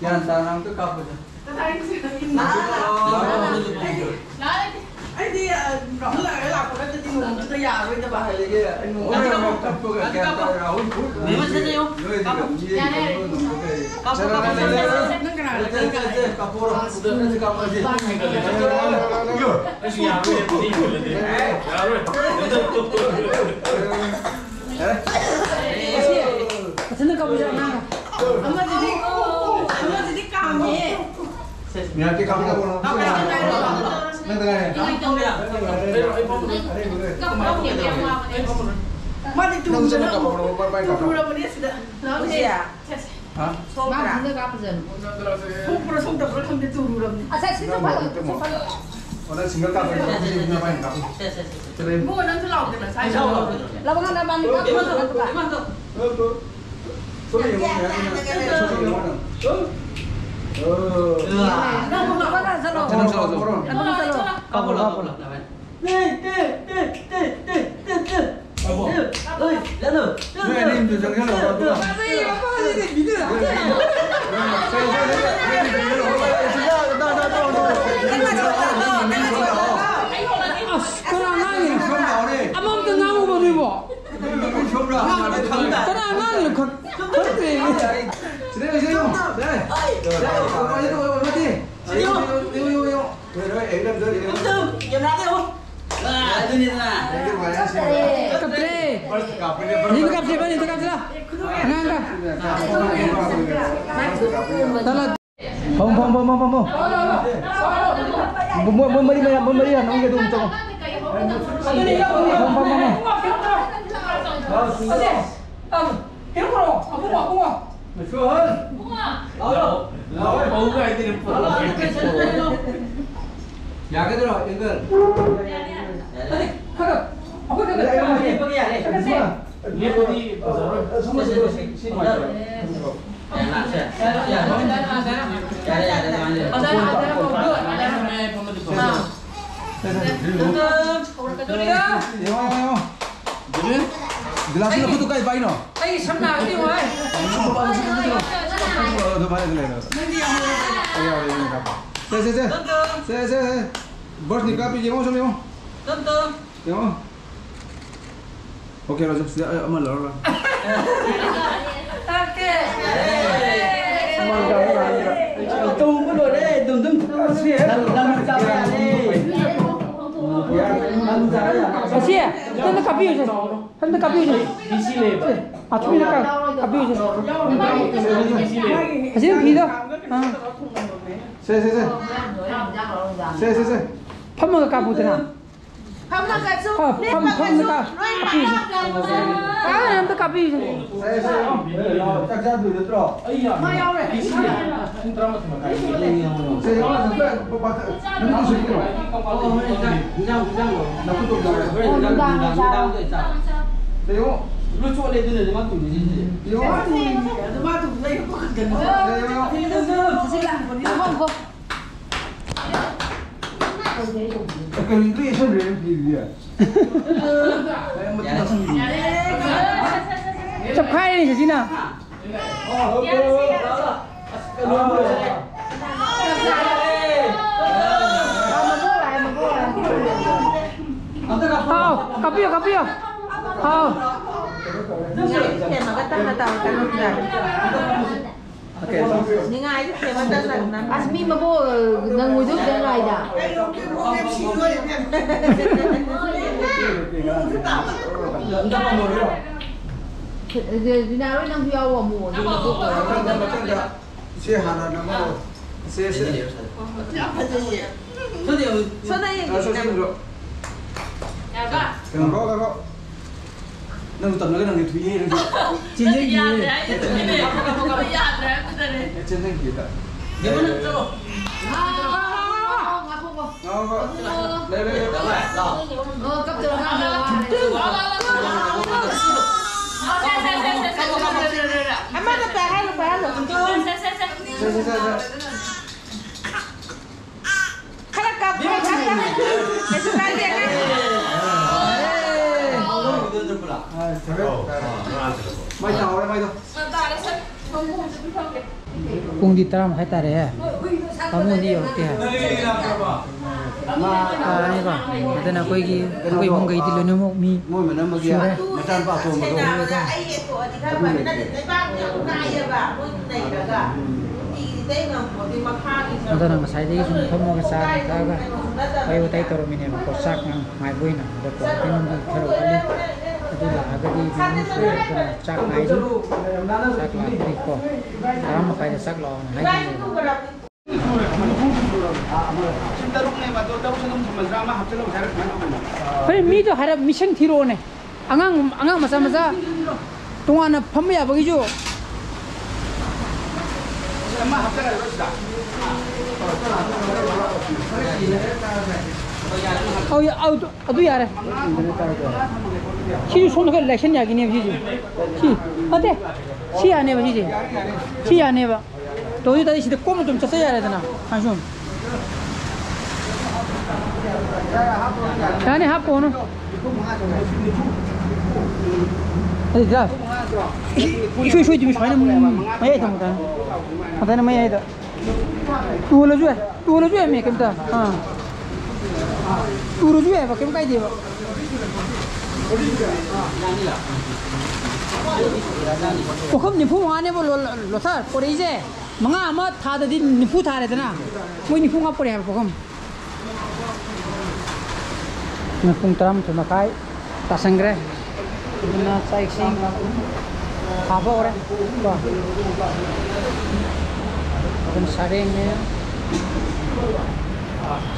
ꯒ꯭ꯌꯥꯟ ꯇꯥꯅ ꯑꯝꯇ ꯀꯥꯞꯄꯁꯦ꯫ ꯀꯗꯥꯏꯗ? ꯑꯩꯗꯤ, ꯑ, ꯂꯥꯛꯑꯒ ꯂꯥꯛꯄ ꯅꯠꯇ꯭ꯔꯗꯤ ꯅꯣꯡꯃꯗꯨꯗ ꯌꯥꯔꯔꯣꯏꯗꯕ꯫ ꯀꯥꯏꯗꯒꯤ? ꯑꯩ ꯅꯣꯡꯃ ꯑꯗꯨꯅ ꯑꯃꯨꯛ ꯀꯞꯄꯒ ꯀꯌꯥ ꯀꯥꯞꯄꯣ꯫ ꯇꯧꯔꯦ? ꯑꯍꯨꯝ ꯐꯨꯠ ꯃꯦꯝ, ꯁꯠ ꯆꯠꯂꯣ꯫ ꯂꯣꯏꯔꯦ, ꯀꯥꯞꯄꯣ꯫ ꯃꯤ ꯌꯥꯔꯦ, ꯌꯥꯔꯦ꯫ ꯅꯣꯡꯃꯗ ꯀꯩ? ꯀꯥꯞꯄꯣ, ꯀꯥꯞꯄꯣ, ꯁꯠ ꯆꯠꯂꯣ꯫ ꯅꯪ ꯀꯅꯥ ꯁꯠ ꯆꯠꯂꯣ, ꯀꯥꯞꯄꯣ꯫ ꯁꯠ ꯆꯠꯂꯣ, ꯀꯥꯞꯄꯣ꯫ ꯑꯩꯁꯨ ꯌꯥꯔꯣꯏ, ꯑꯗꯨꯗꯤ ꯌꯥꯔꯣꯏ꯫ ꯃꯊꯟꯇ ꯀꯥꯞꯄꯨꯁꯦ, ꯑꯉꯥꯡ꯫ ꯑꯃꯗꯨꯗꯤ, ꯑꯃꯗꯨꯗꯤ ꯀꯥꯝꯃꯦ꯫ ꯃꯤꯔꯥꯠꯀꯤ ꯀꯥꯞꯄꯨ, ꯀꯥꯞꯄꯨ꯫ ꯅꯪ ꯀꯅꯥꯅꯦ? ꯀꯃꯥꯏꯅ ꯇꯧꯕ? ꯃꯥꯗꯤ ꯅꯪ ꯆꯠꯂ ꯀꯥꯞꯄꯨ, ꯇꯨꯔꯨꯔꯕꯅꯦ꯫ ꯄꯥꯏ, ꯄꯥꯏ ꯀꯥꯞꯄꯨ꯫ ꯇꯨꯔꯨꯔꯕꯅꯦ ꯁꯤꯗ꯫ ꯍꯥ? ꯃꯥ ꯁꯣꯛꯄ꯭ꯔꯥ? ꯃꯊꯟꯇ ꯀꯥꯞꯄꯁꯦ꯫ ꯁꯣꯛꯄ꯭ꯔꯥ ꯁꯣꯛꯇꯕ꯭ꯔꯥ ꯈꯪꯗꯦ, ꯇꯨꯔꯨꯔꯕꯅꯦ꯫ ꯑꯁ, ꯁꯤꯁꯨ ꯐꯔꯣ, ꯁꯤꯁꯨ ꯐꯔꯣ꯫ ꯑꯣ, ꯅꯪ ꯁꯤꯡꯒꯜ ꯀꯥꯞꯄ ꯍꯩꯇ꯭ꯔꯣ? ꯁꯤ, ꯁꯤ, ꯁꯤ, ꯁꯤ꯫ ꯏꯕꯨꯡꯉꯣ, ꯅꯪꯁꯨ ꯂꯥꯎꯗꯅ, ꯁ꯭ꯋꯥꯏꯗ ꯂꯥꯎ꯫ ꯂꯥꯎ, ꯂꯥꯎ, ꯂꯥꯎ꯫ ꯂꯥꯎ, ꯂꯥꯎ, ꯂꯥꯎ꯫ ꯁꯣꯝꯗ ꯌꯦꯡꯉꯣ, ꯃꯌꯥꯝ ꯌꯦꯡꯉꯣ꯫ ꯁꯣꯝꯗ ꯌꯦꯡꯉꯣ ꯅꯪ꯫ ꯑꯣ꯫ ꯅꯪ ꯃꯈꯥ ꯆꯠꯂꯣ꯫ ꯅꯪ ꯆꯠꯂꯣ, ꯆꯠꯂꯣ꯫ ꯅꯪ ꯃꯈꯥ ꯆꯠꯂꯣ꯫ ꯀꯥꯞꯄꯣ, ꯀꯥꯞꯄꯣ꯫ ꯅꯣꯏ ꯑꯅꯤ ꯑꯝꯇ ꯆꯪꯁꯜꯂꯛꯑꯣ, ꯑꯗꯨꯒ꯫ ꯑꯁ, ꯀꯅꯥ ꯉꯥꯡꯉꯤꯅꯣ? ꯑꯃꯃꯝꯇ ꯉꯥꯡꯉꯨꯕ ꯅꯣꯏꯕꯣ? ꯀꯅꯥ ꯉꯥꯡꯉꯤꯅꯣ? ꯈꯪ-, ꯈꯪꯗ꯭ꯔꯦ꯫ ꯁꯤꯗ ꯂꯩꯌꯨ, ꯁꯤꯗ ꯂꯩꯌꯨ꯫ ꯁꯤꯗ ꯂꯩꯌꯨ꯫ ꯀꯞꯇ꯭ꯔꯦ꯫ ꯅꯤꯗ ꯀꯥꯞꯁꯦ, ꯏꯕꯥꯅꯤ ꯅꯤꯗ ꯀꯥꯞꯁꯤꯔꯥ? ꯑꯉꯥꯡꯒ꯫ ꯆꯠꯂꯣ꯫ ꯐꯝ, ꯐꯝ, ꯐꯝ, ꯐꯝ, ꯐꯝ, ꯐꯝ꯫ ꯃꯣꯏ, ꯃꯣꯏ ꯃꯔꯤ ꯃꯌꯥꯝ, ꯃꯣꯏ ꯃꯔꯤ ꯍꯥꯟꯅ ꯑꯣꯟꯒꯦ, ꯑꯗꯨꯝ ꯆꯪꯉꯣ꯫ ꯐꯝ, ꯐꯝ, ꯐꯝ, ꯐꯝ꯫ ꯀꯩꯅꯣ ꯄꯨꯔꯛꯑꯣ, ꯑꯕꯨꯡꯉꯣ, ꯑꯕꯨꯡꯉꯣ꯫ ꯂꯥꯛꯑꯣ, ꯂꯥꯛꯑꯣ꯫ ꯌꯥꯒꯗ꯭ꯔꯣ, ꯑꯦꯡꯒꯜ? ꯌꯥꯅꯤ, ꯌꯥꯅꯤ꯫ ꯑꯗꯩ, ꯈꯔ, ꯑꯩꯈꯣꯏ ꯈꯔ ꯌꯥꯔꯦ, ꯌꯥꯔꯦ, ꯌꯥꯔꯦ꯫ ꯈꯔ ꯁꯦ꯫ ꯂꯦꯞꯄꯗꯤ ꯐꯖꯔꯣꯏ꯫ ꯁꯤ, ꯁꯤ, ꯁꯤ, ꯁꯤ ꯅꯨꯡꯉꯥꯏꯇ꯭ꯔꯣ? ꯌꯥꯔꯦ, ꯌꯥꯔꯦ, ꯑꯗꯨꯃꯥꯏꯅ ꯂꯩꯔꯣ꯫ ꯑꯣꯖꯥ, ꯑꯣꯖꯥ, ꯑꯣꯖꯥ, ꯑꯣꯖꯥ꯫ ꯑꯥ꯫ ꯌꯦꯡꯉꯣ, ꯌꯦꯡꯉꯣ, ꯌꯦꯡꯉꯣ꯫ ꯒꯤꯂꯥꯁꯁꯤ ꯅꯈꯨꯠꯇꯨ ꯀꯥꯏ ꯄꯥꯏꯅꯣ? ꯑꯩ ꯁꯝ ꯅꯥꯒꯅꯤ, ꯍꯣꯏ꯫ ꯑꯗꯨ ꯐꯔꯦ, ꯑꯗꯨ ꯂꯩꯔꯣ꯫ ꯅꯪꯗꯤ ꯌꯥꯝ ꯍꯩꯔꯦ꯫ ꯑꯩ ꯌꯥꯎꯔꯦ, ꯑꯩ ꯌꯥꯎꯔꯦ꯫ ꯁꯦ, ꯁꯦ, ꯁꯦ꯫ ꯇꯨꯝ, ꯇꯨꯝ꯫ ꯁꯦ, ꯁꯦ, ꯁꯦ꯫ ꯕꯔꯁꯅꯤ ꯀꯥꯞꯄꯤ, ꯌꯦꯡꯉꯣ, ꯁꯨꯝ ꯌꯦꯡꯉꯣ꯫ ꯇꯨꯝ, ꯇꯨꯝ꯫ ꯌꯦꯡꯉꯣ꯫ ꯑꯣꯀꯦ, ꯔꯣꯖꯔ, ꯁꯤꯗ ꯑꯩ ꯑꯃ ꯂꯧꯔꯒ꯫ ꯑꯣꯀꯦ꯫ ꯇꯧꯕ ꯂꯣꯏꯔꯦ, ꯑꯗꯨꯝ, ꯑꯗꯨꯝ꯫ ꯂꯝ, ꯂꯝ ꯆꯥꯕ ꯌꯥꯔꯦ꯫ ꯂꯝ ꯆꯥꯕ ꯌꯥꯔꯦ꯫ ꯑꯁꯤ, ꯅꯪꯅ ꯀꯥꯞꯄꯤꯌꯨꯁꯦ꯫ ꯁꯝꯗ ꯀꯥꯞꯄꯤꯌꯨꯁꯦ꯫ ꯕꯤ ꯁꯤ ꯂꯩꯕ꯫ ꯑꯥ, ꯆꯨꯝꯃꯤꯅ ꯀꯥꯞ-, ꯀꯥꯞꯄꯤꯌꯨꯁꯦ꯫ ꯑꯁꯤꯅ ꯐꯤꯗꯣ꯫ ꯑꯥ꯫ ꯁꯦ, ꯁꯦ, ꯁꯦ꯫ ꯁꯦ, ꯁꯦ, ꯁꯦ꯫ ꯐꯝꯃꯒ ꯀꯥꯞꯄꯨꯗꯅ꯫ ꯐꯝꯃꯒꯁꯨ, ꯑꯥ, ꯐꯝ-, ꯂꯦꯞꯄꯒꯁꯨ, ꯐꯝꯃꯒ ꯂꯣꯏꯅ ꯀꯥꯞꯄꯤꯌꯨꯁꯦ꯫ ꯀꯥꯞꯄꯒꯁꯨ꯫ ꯑꯥ, ꯑꯝꯇ ꯀꯥꯞꯄꯤꯌꯨꯁꯦ꯫ ꯁꯦ, ꯁꯦ꯫ ꯆꯥꯛ ꯆꯥꯗꯣꯏ ꯅꯠꯇ꯭ꯔꯣ? ꯃꯥ ꯌꯥꯎꯔꯦ꯫ ꯄꯨꯡ ꯇꯔꯥꯃꯥꯊꯣꯏ ꯃꯈꯥꯏ꯫ ꯁꯦ, ꯌꯦꯡꯉꯣ, ꯌꯦꯡꯉꯣ꯫ ꯁꯦ, ꯌꯦꯡꯉꯣ, ꯁꯦ, ꯄ-, ꯄ-, ꯅꯨꯃꯤꯠꯇꯨ ꯁꯨꯇꯤꯔꯣ? ꯍꯣꯏ, ꯍꯣꯏ, ꯍꯣꯔꯦꯟ ꯏꯟꯖꯥꯡ, ꯏꯟꯖꯥꯡ ꯂꯧꯔꯣ꯫ ꯅꯈꯨꯠꯇꯣ ꯆꯥꯔꯦ꯫ ꯍꯣꯔꯦꯟ ꯏꯟꯖꯥꯡ, ꯅꯨꯡꯗꯥꯡ, ꯅꯨꯡꯗꯥꯡ ꯆꯥꯔꯣ꯫ ꯅꯨꯡꯗꯥꯡꯗ ꯆꯥꯔꯣ꯫ ꯁꯦ, ꯌꯦꯡꯉꯣ꯫ ꯂꯣꯏ ꯆꯣꯠꯂꯦ, ꯑꯗꯨꯅꯅꯦ ꯃꯥ ꯇꯨꯔꯤꯁꯦ ꯁꯤꯁꯦ꯫ ꯌꯦꯡꯉꯣ꯫ ꯑꯗꯨ ꯃꯥ ꯇꯨꯕꯗ ꯑꯩ ꯄꯥꯈꯠꯀꯅꯤ꯫ ꯁꯦ, ꯌꯦꯡꯉꯣ꯫ ꯁꯤ ꯂꯥꯡꯕꯅꯤ꯫ ꯀꯩꯅꯣ ꯂꯣꯏ ꯌꯦꯠꯁꯟꯈ꯭ꯔꯦ ꯅꯪ ꯐꯤꯗꯨꯗꯤ? ꯆꯞꯈꯥꯏꯔꯦꯅꯦ ꯁꯤꯁꯤꯅ꯫ ꯍꯥꯎ, ꯀꯥꯞꯄꯤꯌꯣ, ꯀꯥꯞꯄꯤꯌꯣ꯫ ꯍꯥꯎ꯫ ꯊꯦꯝꯃꯒ ꯇꯞꯅ ꯇꯧꯔꯛꯀꯅꯨ꯫ ꯅꯤꯡꯉꯥꯏꯗꯤ ꯊꯦꯝꯃ ꯇꯞꯅ ꯅꯝ-꯫ ꯑꯁ, ꯃꯤ ꯃꯕꯣꯛ ꯅꯪꯉꯣꯏꯗꯧꯗ ꯉꯥꯏꯗ꯫ ꯗꯤꯅꯥꯔꯣꯏ ꯅꯪꯁꯨ ꯌꯥꯎꯑꯣ ꯑꯃꯨꯛ꯫ ꯑꯗꯨ ꯃꯕꯣꯛ ꯑꯣꯏꯔꯣ꯫ ꯃꯊꯪꯗ, ꯃꯊꯪꯗ꯫ ꯁꯤ ꯍꯥꯟꯅ ꯅꯝꯃꯣ꯫ ꯁꯦ, ꯁꯦ꯫ ꯌꯥꯝ ꯐꯖꯩꯌꯦ꯫ ꯁꯣꯝꯗ ꯌꯦꯡꯒꯦ꯫ ꯁꯣꯝꯗ ꯌꯦꯡꯒꯦ꯫ ꯌꯥꯔꯕ? ꯉꯥꯏꯈꯣ, ꯉꯥꯏꯈꯣ꯫ ꯅꯪꯁꯨ ꯇꯝꯂꯒ ꯅꯪꯗꯤ ꯊꯨꯏꯍꯦ, ꯅꯪꯁꯨ꯫ ꯆꯦꯟꯖꯟꯈꯤꯌꯦ꯫ ꯌꯥꯗ꯭ꯔꯦ ꯍꯥꯏꯗꯨꯗꯅꯦ꯫ ꯌꯥꯗ꯭ꯔꯦ ꯍꯥꯏꯕꯗꯨꯗꯅꯦ꯫ ꯑꯦ, ꯆꯦꯟꯖꯟꯈꯤꯌꯦ꯫ ꯌꯦꯡꯉꯣ, ꯅꯪ ꯆꯠꯂꯣ꯫ ꯉꯥꯏꯈꯣꯀꯣ꯫ ꯂꯩ, ꯂꯩ, ꯂꯩ꯫ ꯑꯣ, ꯀꯞꯇꯧꯔ ꯀꯥꯟꯗ ꯋꯥꯔꯦ꯫ ꯑꯃꯗ ꯄꯥꯏꯍꯜꯂꯣ, ꯄꯥꯏꯍꯜꯂꯣ꯫ ꯁꯦ, ꯁꯦ, ꯁꯦ, ꯁꯦ꯫ ꯈꯔ ꯀꯞ-, ꯈꯔ ꯀꯞ-꯫ ꯀꯩꯁꯨ ꯀꯥꯏꯗꯦ, ꯑꯉꯥꯡ꯫ ꯃꯩ ꯇꯥꯍꯧꯔꯦ, ꯃꯩꯗꯣ꯫ ꯇꯥꯔꯦ, ꯁꯦ꯫ ꯄꯨꯡꯗꯤ ꯇꯔꯥ ꯃꯈꯥꯏ ꯇꯥꯔꯦꯍꯦ꯫ ꯄꯥꯕꯨꯡꯗꯤ ꯌꯧꯔꯛꯇꯦ ꯍꯥꯏ꯫ ꯇꯥꯔꯅꯤꯀꯣ꯫ ꯑꯗꯨꯅ ꯑꯩꯈꯣꯏꯒꯤ, ꯑꯩꯈꯣꯏ ꯏꯃꯨꯡꯈꯩꯗꯤ ꯂꯣꯏꯅꯃꯛ ꯃꯤ ꯃꯣꯏ ꯃꯅꯝ ꯑꯃꯒꯤ ꯁꯨꯔꯦ꯫ ꯃꯆꯥꯅꯨꯄꯥ ꯑꯇꯣꯝꯕꯗꯣ꯫ ꯑꯗꯨ ꯂꯩꯇꯦ꯫ ꯑꯗꯨꯅ ꯉꯁꯥꯏꯗꯒꯤ ꯁꯨꯝ ꯐꯝꯃꯒ ꯆꯥꯔꯒ ꯊꯛꯑꯒ ꯋꯥꯔꯤ ꯋꯥꯇꯥꯏ ꯇꯧꯔꯝꯃꯤꯅꯦꯕꯀꯣ꯫ ꯆꯥꯛ ꯉꯥꯏꯕ ꯑꯣꯏꯅ꯫ ꯑꯗꯣ ꯀ꯭ꯋꯥꯂꯤꯇꯤ ꯅꯨꯡꯗꯤ ꯈꯔ ꯋꯥꯠꯂꯤ꯫ ꯑꯗꯨ ꯂꯥꯛꯑꯒꯗꯤ ꯃꯌꯥꯝ ꯁꯨꯔꯦ꯫ ꯑꯗꯨꯅ ꯆꯥꯛ ꯉꯥꯏꯔꯤ꯫ ꯆꯥꯛ ꯂꯥꯛꯑꯗꯤꯀꯣ ꯇꯔꯥ ꯃꯈꯥꯏꯗ ꯆꯥꯛ ꯂꯥꯛꯑꯣꯅ ꯍꯥꯏꯈꯤꯕꯅꯦꯕ꯫ ꯍꯣꯏ, ꯃꯤꯗꯣ ꯍꯥꯏꯔꯞ ꯃꯤꯁꯤꯡ ꯊꯤꯔꯛꯑꯣꯅꯦ꯫ ꯑꯉꯥꯡ, ꯑꯉꯥꯡ ꯃꯆꯥ ꯃꯆꯥ ꯇꯣꯉꯥꯟꯅ ꯐꯝꯕ ꯌꯥꯕꯒꯤꯁꯨ꯫ ꯑꯧ, ꯌꯥ-, ꯑꯧ, ꯑꯗꯨ ꯌꯥꯔꯦ꯫ ꯁꯤꯁꯨ ꯁꯣꯝꯗ ꯈꯔ ꯂꯥꯏꯁꯟ ꯌꯥꯒꯤꯅꯦꯕ ꯁꯤꯁꯦ꯫ ꯁꯤ, ꯅꯠꯇꯦ꯫ ꯁꯤ ꯌꯥꯅꯦꯕ ꯁꯤꯁꯦ꯫ ꯁꯤ ꯌꯥꯅꯦꯕ꯫ ꯇꯧꯗꯤ ꯇꯧꯗꯤ ꯁꯤꯗ ꯀꯣꯝꯅ ꯑꯗꯨꯝ ꯆꯠꯆ ꯌꯥꯔꯦꯗꯅ꯫ ꯍꯥꯏꯁꯨꯝ꯫ ꯌꯥꯅꯤ, ꯍꯥꯞꯄꯣꯅꯨ꯫ ꯑꯗꯨꯗ ꯏꯁꯣꯏ ꯁꯣꯏꯗꯕꯤ ꯁꯨꯃꯥꯏꯅ ꯃꯌꯥꯏ ꯊꯝꯃꯨ ꯇꯥꯔꯦ꯫ ꯑꯗꯨꯃꯥꯏꯅ ꯃꯌꯥꯏꯗ꯫ ꯇꯨꯍꯜꯂꯁꯨ ꯌꯥꯏ, ꯇꯨꯍꯜꯂꯁꯨ ꯌꯥꯏꯃꯦ, ꯀꯩꯝꯇ꯫ ꯑꯥ꯫ ꯇꯨꯔꯁꯨ ꯌꯥꯏꯕ, ꯀꯩꯝ ꯀꯥꯏꯗꯦꯕ꯫ ꯄꯨꯈꯝ ꯅꯤꯐꯨ ꯃꯉꯥꯅꯦꯕ ꯂꯣ-, ꯂꯣꯊꯔ ꯄꯣꯔꯛꯏꯁꯦ꯫ ꯃꯉꯥ ꯑꯃ ꯊꯥꯗꯗꯤ ꯅꯤꯐꯨ ꯊꯥꯔꯦꯗꯅ꯫ ꯃꯣꯏ ꯅꯤꯐꯨ ꯃꯉꯥ ꯄꯣꯔꯛꯑꯦ ꯍꯥꯏꯕ ꯄꯨꯈꯝ꯫ ꯄꯨꯡ ꯇꯔꯥꯃꯥꯊꯣꯏ ꯃꯈꯥꯏ ꯇꯥꯁꯟꯈ꯭ꯔꯦ꯫ ꯑꯗꯨꯅ ꯆꯥꯛ ꯏꯁꯤꯡ ꯍꯥꯞꯄ ꯍꯧꯔꯦ꯫ ꯀꯣ꯫ ꯑꯗꯨꯅ ꯁꯔꯦꯡꯅꯦ꯫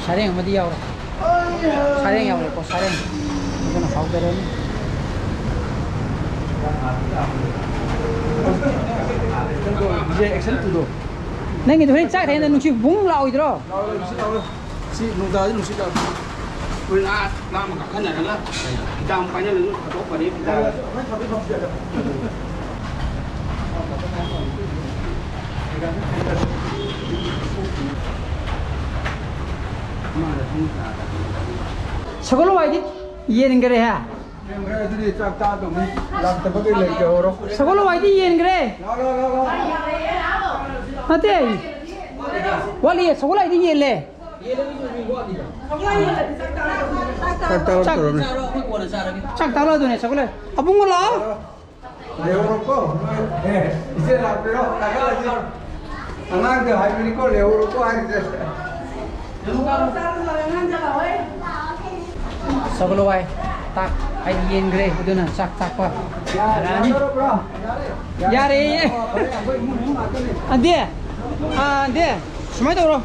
ꯁꯔꯦꯡ ꯑꯃꯗꯤ ꯌꯥꯎꯔꯦ꯫ ꯁꯔꯦꯡ ꯌꯥꯎꯔꯦꯀꯣ, ꯁꯔꯦꯡ꯫ ꯑꯗꯨꯅ ꯍꯥꯎꯗꯔꯅꯤ꯫ ꯅꯪꯒꯤꯗꯣ ꯍꯣꯔꯦꯟ ꯆꯥꯛ ꯊꯦꯡꯅ ꯅꯨꯡꯁꯤꯠ ꯕꯨꯡ ꯂꯥꯛꯑꯣꯏꯗ꯭ꯔꯣ? ꯁꯤ ꯅꯨꯡꯗꯥꯡꯗꯤ ꯅꯨꯡꯁꯤꯠ ꯂꯥꯛꯄ꯫ ꯍꯣꯔꯦꯟ ꯑꯥ ꯂꯥꯝꯃ ꯀꯥꯈꯠꯅꯔꯒ ꯍꯤꯗꯥꯛ ꯑꯃꯨꯛ ꯄꯥꯏꯅꯔꯁꯨ ꯐꯥꯗꯣꯛ ꯐꯔꯦ ꯍꯤꯗꯥꯛ꯫ ꯁꯒꯣꯜ ꯍꯋꯥꯏꯗꯤ ꯌꯦꯟꯈꯔꯦ ꯍꯥ? ꯌꯦꯟꯈ꯭ꯔꯦ, ꯑꯗꯨꯗꯤ ꯆꯥꯛ ꯆꯥꯗꯧꯅꯤ꯫ ꯂꯥꯛꯇꯕꯒꯤ ꯂꯩꯇꯍꯧꯔꯣ꯫ ꯁꯒꯣꯜ ꯍꯋꯥꯏꯗꯤ ꯌꯦꯟꯈ꯭ꯔꯦ꯫ ꯂꯥꯛꯑꯣ, ꯂꯥꯛꯑꯣ, ꯂꯥꯛꯑꯣ, ꯂꯥꯛꯑꯣ꯫ ꯅꯠꯇꯦ꯫ ꯋꯥꯠꯂꯤꯌꯦ, ꯁꯒꯣꯜꯍꯋꯥꯏꯗꯤ ꯌꯦꯜꯂꯦ꯫ ꯆꯥꯛ ꯆꯥꯛ ꯆꯥꯛ ꯆꯥꯔꯣ, ꯑꯗꯨꯅꯦ, ꯁꯒꯣꯜꯍꯋꯥꯏ꯫ ꯑꯕꯨꯡꯉꯣ ꯂꯥꯛꯑꯣ꯫ ꯂꯩꯍꯧꯔꯣꯀꯣ, ꯅꯣꯏ, ꯑꯦ, ꯏꯆꯦ ꯂꯥꯛꯄꯤꯔꯣ, ꯀꯥꯈꯠꯂꯁꯤ꯫ ꯑꯉꯥꯡꯗ ꯍꯥꯏꯕꯅꯤꯀꯣ, ꯂꯩꯍꯧꯔꯣꯀꯣ ꯍꯥꯏꯔꯤꯁꯦ꯫ ꯁꯒꯣꯜꯍꯋꯥꯏ ꯇꯥꯛ-, ꯑꯩ ꯌꯦꯟꯈ꯭ꯔꯦ, ꯑꯗꯨꯅ ꯆꯥꯛ ꯇꯥꯛꯄ ꯌꯥꯔꯅꯤ꯫ ꯌꯥꯔꯦ꯫ ꯑꯟꯗꯦ, ꯑꯥ, ꯑꯟꯗꯦ, ꯁꯨꯃꯥꯏꯅ ꯇꯧꯔꯣ꯫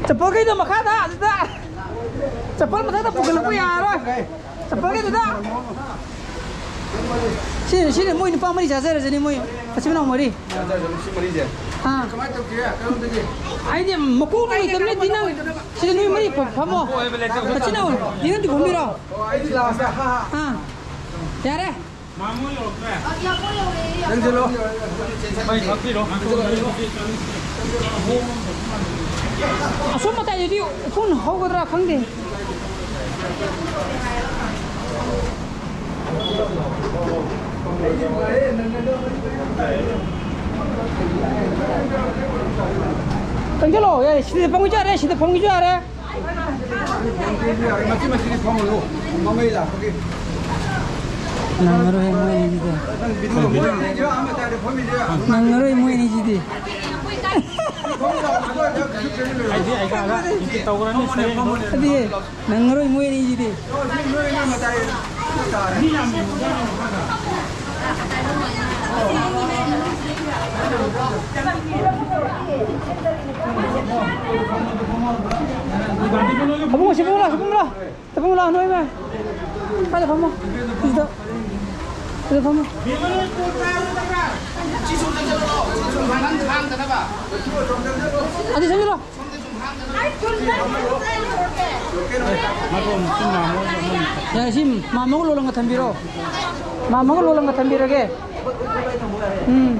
ꯆꯄꯜꯈꯩꯗꯣ ꯃꯈꯥꯗ, ꯑꯗꯨꯗ꯫ ꯆꯄꯜ ꯃꯊꯛꯇ ꯄꯨꯈꯠꯂꯛꯄ ꯌꯥꯔꯔꯣꯏ꯫ ꯆꯄꯜꯒꯤꯗꯨꯗ꯫ ꯁꯤ, ꯁꯤꯅ ꯃꯣꯏ ꯅꯨꯄꯥ ꯃꯔꯤ ꯆꯥꯖꯔꯁꯤꯅꯤ, ꯃꯣꯏ ꯃꯆꯤꯟ ꯃꯅꯥꯎ ꯃꯔꯤ꯫ ꯆꯥꯖꯔꯁꯅꯨ, ꯁꯤ ꯃꯔꯤꯁꯦ꯫ ꯑꯥ꯫ ꯀꯃꯥꯏꯅ ꯇꯧꯒꯦ? ꯀꯔꯣꯝꯗꯒꯤ? ꯑꯩꯗꯤ ꯃꯀꯣꯛ ꯂꯩꯇꯕꯅꯗꯤ ꯅꯪ ꯁꯤꯗ ꯅꯣꯏ ꯃꯔꯤ ꯐ-, ꯐꯝꯃꯣ꯫ ꯃꯆꯤꯟ ꯃꯅꯥꯎ ꯌꯦꯡꯉꯝꯗꯤ ꯐꯝꯕꯤꯔꯣ꯫ ꯑꯣ, ꯑꯩꯗꯤ ꯂꯥꯁꯇ, ꯍꯥ, ꯍꯥ꯫ ꯑꯥ꯫ ꯌꯥꯔꯦ꯫ ꯃꯥꯃꯣ ꯌꯧꯔꯛꯈ꯭ꯔꯦ꯫ ꯅꯪꯁꯤꯜꯂꯣ꯫ ꯃꯩ ꯊꯥꯛꯄꯤꯔꯣ꯫ ꯑꯁꯣꯝ ꯃꯇꯥꯏꯗꯗꯤ ꯎꯐꯨꯟ ꯍꯧꯒꯗ꯭ꯔꯥ ꯈꯪꯗꯦ꯫ ꯆꯪꯁꯤꯜꯂꯣ꯫ ꯌꯥꯔꯦ, ꯁꯤꯗ ꯐꯝꯒꯤꯁꯨ ꯌꯥꯔꯦ, ꯁꯤꯗ ꯐꯝꯒꯤꯁꯨ ꯌꯥꯔꯦ꯫ ꯃꯆꯤ ꯃꯆꯤꯗꯤ ꯐꯝꯃꯨꯅꯨ꯫ ꯃꯃꯩ ꯂꯥꯛꯄꯒꯤ꯫ ꯅꯪꯉꯔꯣꯏ ꯃꯣꯏ ꯑꯅꯤꯁꯤꯗꯤ꯫ ꯅꯪ ꯚꯤꯗꯤꯑꯣ ꯐꯝꯃꯤꯁꯦ ꯑꯃ ꯇꯥꯔꯦ ꯐꯝꯃꯤꯁꯦ꯫ ꯅꯪꯉꯔꯣꯏ ꯃꯣꯏ ꯑꯅꯤꯁꯤꯗꯤ꯫ ꯑꯩꯗꯤ ꯑꯩ ꯀꯥꯗ ꯏꯟꯇꯤ ꯇꯧꯈ꯭ꯔꯅꯤ, ꯁꯣꯏꯔꯦꯡꯗꯣ꯫ ꯑꯗꯨꯗꯤ ꯅꯪꯉꯔꯣꯏ ꯃꯣꯏ ꯑꯅꯤꯁꯤꯗꯤ꯫ ꯑꯕꯨꯡꯉꯣ, ꯁꯤ ꯄꯨꯔꯣ, ꯁꯤ ꯄꯨꯔꯣ꯫ ꯁꯤ ꯄꯨꯔꯣ, ꯅꯣꯏ ꯏꯃꯥ꯫ ꯀꯥꯏꯗ ꯐꯝꯃꯣ? ꯁꯤꯗ꯫ ꯁꯤꯗ ꯐꯝꯃꯣ꯫ ꯑꯗꯨ ꯆꯪꯁꯤꯜꯂꯣ꯫ ꯌꯥꯔꯦ, ꯁꯤ ꯃꯥꯃꯣꯒ ꯂꯣꯜꯂꯒ ꯊꯝꯕꯤꯔꯣ꯫ ꯃꯥꯃꯣꯒ ꯂꯣꯜꯂꯒ ꯊꯝꯕꯤꯔꯒꯦ꯫ ꯎꯝ꯫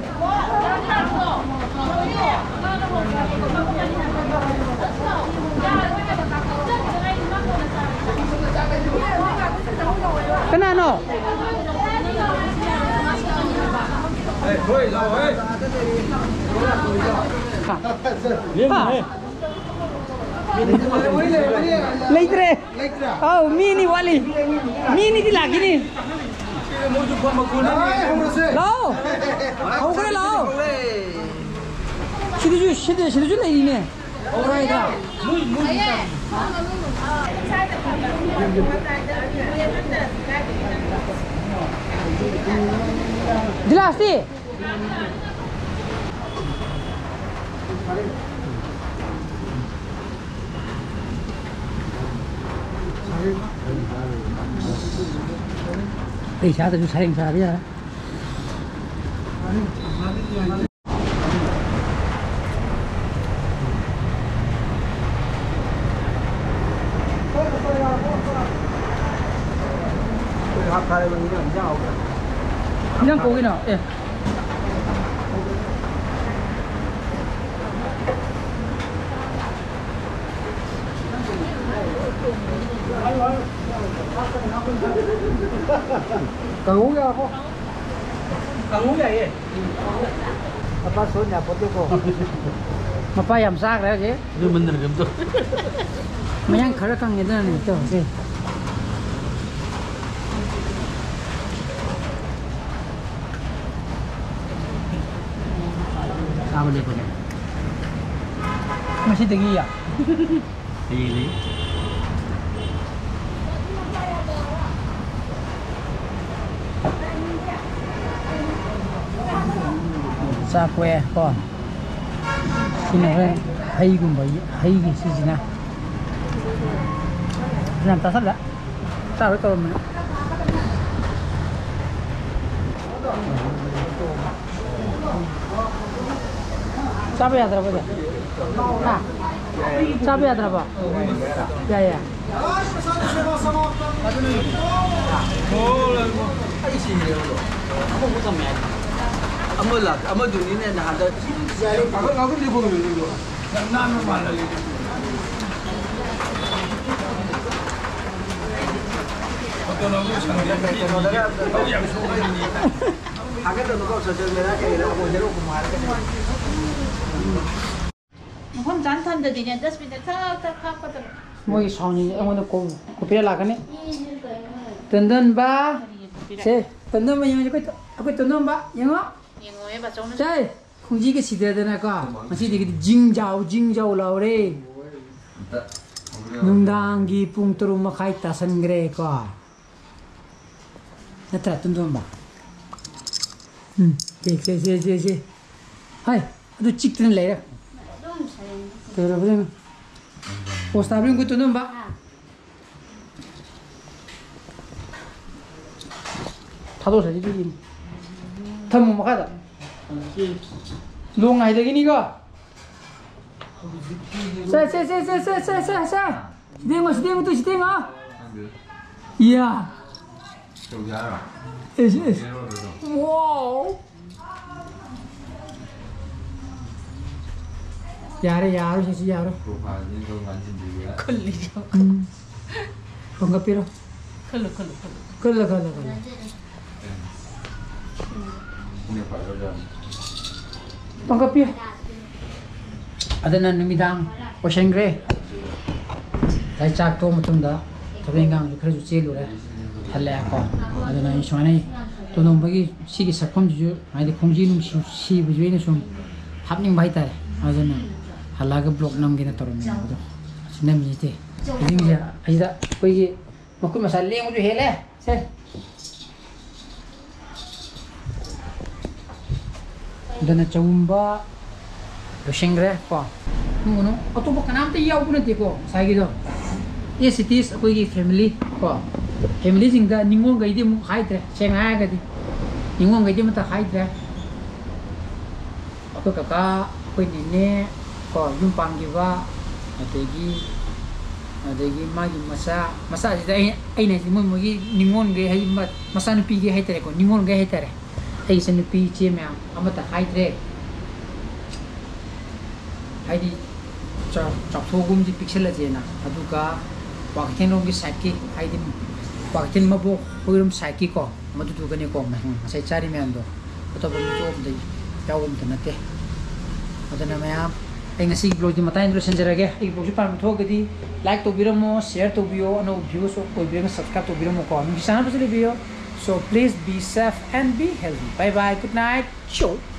ꯀꯅꯥꯅꯣ? ꯑꯦ, ꯍꯣꯏ, ꯂꯥꯛꯑꯣ, ꯍꯦ꯫ ꯍꯥ? ꯂꯩꯇ꯭ꯔꯦ꯫ ꯑꯧ, ꯃꯤ ꯑꯅꯤ ꯋꯥꯠꯂꯤ꯫ ꯃꯤ ꯑꯅꯤꯗꯤ ꯂꯥꯛꯈꯤꯅꯤ꯫ ꯂꯥꯛꯑꯣ꯫ ꯍꯧꯈ꯭ꯔꯦ, ꯂꯥꯛꯑꯣ꯫ ꯁꯤꯗꯁꯨ, ꯁꯤꯗ, ꯁꯤꯗꯁꯨ ꯂꯩꯔꯤꯅꯦ꯫ ꯍꯧꯔꯣꯏꯗ꯫ ꯒꯤꯂꯥꯁꯇꯤ? ꯑꯩ ꯏꯁꯥꯗꯁꯨ ꯁꯔꯦꯡ ꯁꯥꯕ ꯌꯥꯔꯦ꯫ ꯏꯟꯖꯥꯡ ꯀꯧꯒꯤꯅꯣ? ꯑꯦ꯫ ꯀꯥꯡꯍꯧ ꯌꯥꯔꯕꯣ? ꯀꯥꯡꯍꯧ ꯌꯥꯏꯌꯦ꯫ ꯃꯄꯥ ꯁꯣꯟ ꯌꯥꯄꯣꯠꯇꯦꯀꯣ꯫ ꯃꯄꯥ ꯌꯥꯝ ꯆꯥꯈ꯭ꯔꯦ ꯍꯧꯖꯤꯛ꯫ ꯑꯗꯨ ꯃꯨꯟꯗꯅ ꯀꯩꯝ ꯇꯧ꯫ ꯃꯌꯥꯡ ꯈꯔ ꯀꯪꯉꯦꯗꯅꯅꯦ ꯇꯧꯁꯦ꯫ ꯆꯥꯕ ꯂꯦꯞꯄꯅꯦ꯫ ꯉꯁꯤꯗꯒꯤ ꯌꯥ꯫ ꯍꯌꯦꯡꯗꯒꯤ꯫ ꯆꯥꯛ ꯀꯣꯛꯑꯦ ꯀꯣ꯫ ꯁꯤꯅ ꯍꯣꯔꯦꯟ ꯍꯩꯒꯨꯝꯕ, ꯍꯩꯒꯤ ꯁꯤꯁꯤꯅ꯫ ꯌꯥꯝ ꯆꯥꯁꯜꯂꯦ꯫ ꯆꯥꯔꯣꯏ ꯇꯧꯔꯝꯕꯅꯦ꯫ ꯆꯥꯕ ꯌꯥꯗ꯭ꯔꯕꯣ ꯁꯦ? ꯍꯥ? ꯆꯥꯕ ꯌꯥꯗ꯭ꯔꯕꯣ? ꯌꯥꯏ, ꯌꯥꯏ꯫ ꯑꯃ ꯂꯥꯛ-, ꯑꯃꯗꯨꯅꯤꯅꯦ ꯅꯍꯥꯟꯗ꯫ ꯊꯥꯒꯠꯂꯨꯅꯨꯀꯣ, social media ꯀꯩꯗ ꯑꯃꯨꯛ ꯍꯦꯔꯣ ꯀꯨꯃꯥꯔ꯫ ꯃꯐꯝ ꯆꯥꯅ ꯊꯝꯗꯗꯤꯅꯦ, ꯗꯁꯕꯤꯟꯗ ꯊꯛ ꯊꯛ ꯍꯥꯞꯀꯗꯕ꯫ ꯃꯣꯏꯒꯤ ꯁꯥꯎꯟꯁꯤꯡꯁꯦ ꯑꯩꯉꯣꯟꯗ ꯀꯣ-, ꯀꯣꯄꯤꯔꯥꯏꯠ ꯂꯥꯛꯀꯅꯤ꯫ ꯇꯣꯟꯗꯣꯟꯕ꯫ ꯀꯔꯤꯒꯤ ꯀꯣꯄꯤꯔꯥꯏꯠ? ꯁꯦ, ꯇꯣꯟꯗꯣꯟꯕ ꯌꯦꯡꯉꯁꯤ꯫ ꯑꯩꯈꯣꯏ, ꯑꯩꯈꯣꯏ ꯇꯣꯟꯗꯣꯟꯕ, ꯌꯦꯡꯉꯣ꯫ ꯌꯦꯡꯉꯣꯏꯌꯦ, ꯕꯥꯆꯧꯅ꯫ ꯁꯦ, ꯈꯣꯡꯖꯤꯒ ꯁꯤꯗꯗꯅꯀꯣ꯫ ꯉꯁꯤꯗꯒꯤꯗꯤ ꯖꯤꯡ ꯖꯥꯎ, ꯖꯤꯡ ꯖꯥꯎ ꯂꯥꯎꯔꯦ꯫ ꯅꯨꯡꯗꯥꯡꯒꯤ ꯄꯨꯡ ꯇꯔꯨꯛ ꯃꯈꯥꯏ ꯇꯥꯁꯟꯈ꯭ꯔꯦꯀꯣ꯫ ꯅꯠꯇ꯭ꯔꯥ, ꯇꯣꯟꯗꯣꯟꯕ? ꯎꯝ, ꯁꯦ, ꯁꯦ, ꯁꯦ, ꯁꯦ, ꯁꯦ꯫ ꯍꯥꯏ, ꯑꯗꯨ ꯆꯤꯛꯇꯅ ꯂꯩꯔꯦ꯫ ꯀꯩꯗꯧꯔꯕ ꯌꯦꯡꯉꯨ꯫ ꯄꯣꯁ ꯇꯥꯕ꯭ꯔ ꯌꯦꯡꯉꯨ, ꯇꯣꯟꯗꯣꯟꯕ꯫ ꯊꯥꯗꯣꯛꯈ꯭ꯔꯁꯤ ꯑꯗꯨꯗꯤ꯫ ꯊꯝꯃꯣ ꯃꯈꯥꯗ꯫ ꯂꯣꯡ ꯉꯥꯏꯗꯒꯤꯅꯤꯀꯣ꯫ ꯁꯦ, ꯁꯦ, ꯁꯦ꯫ ꯁꯤꯗ ꯌꯦꯡꯉꯣ, ꯁꯤꯗ ꯌꯦꯡꯉꯣ, ꯇꯨ ꯁꯤꯗ ꯌꯦꯡꯉꯣ꯫ ꯏꯌꯥ꯫ ꯇꯧꯒꯦ ꯍꯥꯏꯔꯣ? ꯑꯦꯁ, ꯑꯦꯁ꯫ ꯌꯦꯔꯣ ꯑꯗꯨꯝ꯫ ꯋꯥꯎ꯫ ꯌꯥꯔꯦ, ꯌꯥꯔꯣꯏ, ꯁꯤꯁꯤ ꯌꯥꯔꯣꯏ꯫ ꯄ꯭ꯔꯣꯐꯥꯏꯜꯁꯤ ꯑꯗꯨꯝ ꯉꯥꯟꯁꯤꯟꯕꯤꯒꯦ꯫ ꯈꯨꯜꯂꯤꯔꯣ? ꯎꯝ꯫ ꯄꯪꯀꯞꯄꯤꯔꯣ? ꯈꯨꯜꯂꯨ, ꯈꯨꯜꯂꯨ, ꯈꯨꯜꯂꯨ꯫ ꯈꯨꯜꯂꯣ, ꯈꯨꯜꯂꯣ, ꯈꯨꯜꯂꯣ꯫ ꯄꯪꯀꯞꯄꯤꯌꯨ꯫ ꯑꯗꯨꯅ ꯅꯨꯃꯤꯗꯥꯡ ꯑꯣꯏꯁꯟꯈ꯭ꯔꯦ꯫ ꯉꯁꯥꯏ ꯆꯥꯛ ꯇꯣꯛꯑ ꯃꯇꯨꯡꯗ ꯊꯕꯛ ꯏꯟꯈꯥꯡꯁꯨ ꯈꯔꯁꯨ ꯆꯦꯜꯂꯨꯔꯦ, ꯍꯜꯂꯛꯑꯦꯀꯣ꯫ ꯑꯗꯨꯅ ꯑꯩ ꯁꯨꯃꯥꯏꯅ ꯇꯣꯟꯗꯣꯟꯕꯒꯤ ꯁꯤꯒꯤ ꯁꯛꯐꯝꯁꯤꯁꯨ, ꯍꯥꯏꯗꯤ ꯈꯣꯡꯖꯤ ꯅꯨꯡꯁꯤ ꯁꯤꯕꯁꯨ ꯑꯩꯅ ꯁꯨꯝ ꯍꯥꯞꯅꯤꯡꯕ ꯍꯥꯏꯇꯥꯔꯦ꯫ ꯑꯗꯨꯅ ꯍꯜꯂꯛꯑꯒ ꯕ꯭ꯂꯣꯛ ꯅꯝꯒꯦꯅ ꯇꯧꯔꯝꯃꯤꯅꯦ꯫ ꯑꯗꯣ ꯑꯁꯤ ꯅꯝꯃꯤꯁꯦ, ꯈꯨꯖꯤꯡꯁꯦ ꯑꯁꯤꯗ ꯑꯩꯈꯣꯏꯒꯤ ꯃꯈꯨꯠ ꯃꯁꯥ ꯂꯦꯡꯕꯁꯨ ꯍꯦꯜꯂꯦ꯫ ꯁꯦ꯫ ꯑꯗꯨꯅ ꯆꯒꯨꯝꯕ ꯂꯣꯏꯁꯤꯟꯈ꯭ꯔꯦ ꯀꯣ꯫ ꯎꯝ, ꯑꯇꯣꯞꯄ ꯀꯅꯥꯝꯇ ꯌꯥꯎꯕ ꯅꯠꯇꯦꯀꯣ ꯉꯁꯥꯏꯒꯤꯗꯣ꯫ As it is ꯑꯩꯈꯣꯏꯒꯤ family ꯀꯣ꯫ Familyꯁꯤꯡꯗ ꯅꯤꯉꯣꯜꯈꯩꯗꯤ ꯑꯃꯨꯛ ꯍꯥꯏꯗ꯭ꯔꯦ, ꯁꯦꯡꯅ ꯍꯥꯏꯔꯒꯗꯤ꯫ ꯅꯤꯉꯣꯜꯈꯩꯗꯤ ꯑꯃꯠꯇ ꯍꯥꯏꯗ꯭ꯔꯦ꯫ ꯑꯩꯈꯣꯏ ꯀꯀꯥ, ꯑꯩꯈꯣꯏ ꯅꯦꯅꯦ ꯀꯣ, ꯌꯨꯝ ꯄꯥꯟꯈꯤꯕ, ꯑꯗꯒꯤ, ꯑꯗꯒꯤ ꯃꯥꯒꯤ ꯃꯆꯥ, ꯃꯆꯥꯁꯤꯗ ꯑꯩ, ꯑꯩꯅ ꯍꯥꯏꯁꯦ ꯃꯣꯏ, ꯃꯣꯏꯒꯤ ꯅꯤꯉꯣꯜꯈꯩ, ꯍꯥꯏꯗꯤ ꯃ-, ꯃꯆꯥꯅꯨꯄꯤꯈꯩ ꯍꯥꯏꯇꯥꯔꯦꯀꯣ, ꯅꯤꯉꯣꯜꯈꯩ ꯍꯥꯏꯇꯥꯔꯦ꯫ ꯑꯩ ꯏꯆꯟꯅꯨꯄꯤ ꯏꯆꯦ ꯃꯌꯥꯝ ꯑꯃꯠꯇ ꯍꯥꯏꯗ꯭ꯔꯦ꯫ ꯍꯥꯏꯗꯤ ꯆꯥ-, ꯆꯥꯎꯊꯣꯛꯑꯒꯨꯝꯁꯤ ꯄꯤꯛꯁꯜꯂꯁꯦꯅ꯫ ꯑꯗꯨꯒ ꯀ꯭ꯋꯥꯀꯩꯊꯦꯜꯔꯣꯝꯒꯤ sideꯀꯤ, ꯍꯥꯏꯗꯤ ꯀ꯭ꯋꯥꯀꯩꯊꯦꯜ ꯃꯕꯣꯛ ꯍꯣꯏꯔꯣꯝ sideꯀꯤꯀꯣ, ꯃꯗꯨꯗꯨꯒꯅꯦꯀꯣ, ꯉꯁꯥꯏ ꯆꯥꯔꯤ ꯃꯌꯥꯝꯗꯣ꯫ ꯑꯇꯣꯞꯄ ꯃꯤꯇꯣꯞ ꯑꯝꯇ ꯌꯥꯎꯕ ꯑꯝꯇ ꯅꯠꯇꯦ꯫ ꯑꯗꯨꯅ ꯃꯌꯥꯝ ꯑꯩ ꯉꯁꯤꯒꯤ vlogꯁꯤ ꯃꯇꯥꯡꯗ ꯂꯣꯏꯁꯤꯟꯖꯔꯒꯦ꯫ ꯑꯩꯒꯤ vlogꯁꯤ ꯄꯥꯝꯕ ꯊꯣꯛꯑꯒꯗꯤ like ꯇꯧꯕꯤꯔꯝꯃꯣ, share ꯇꯧꯕꯤꯌꯣ, ꯑꯅꯧꯕ views ꯑꯣꯏꯕꯤꯔꯒ subscribe ꯇꯧꯕꯤꯔꯝꯃꯣꯀꯣ꯫ ꯅꯨꯡꯁꯤ ꯆꯥꯟꯅꯕꯁꯨ ꯂꯩꯕꯤꯌꯣ꯫ So please be safe and be healthy. Bye bye, good night. Ciao.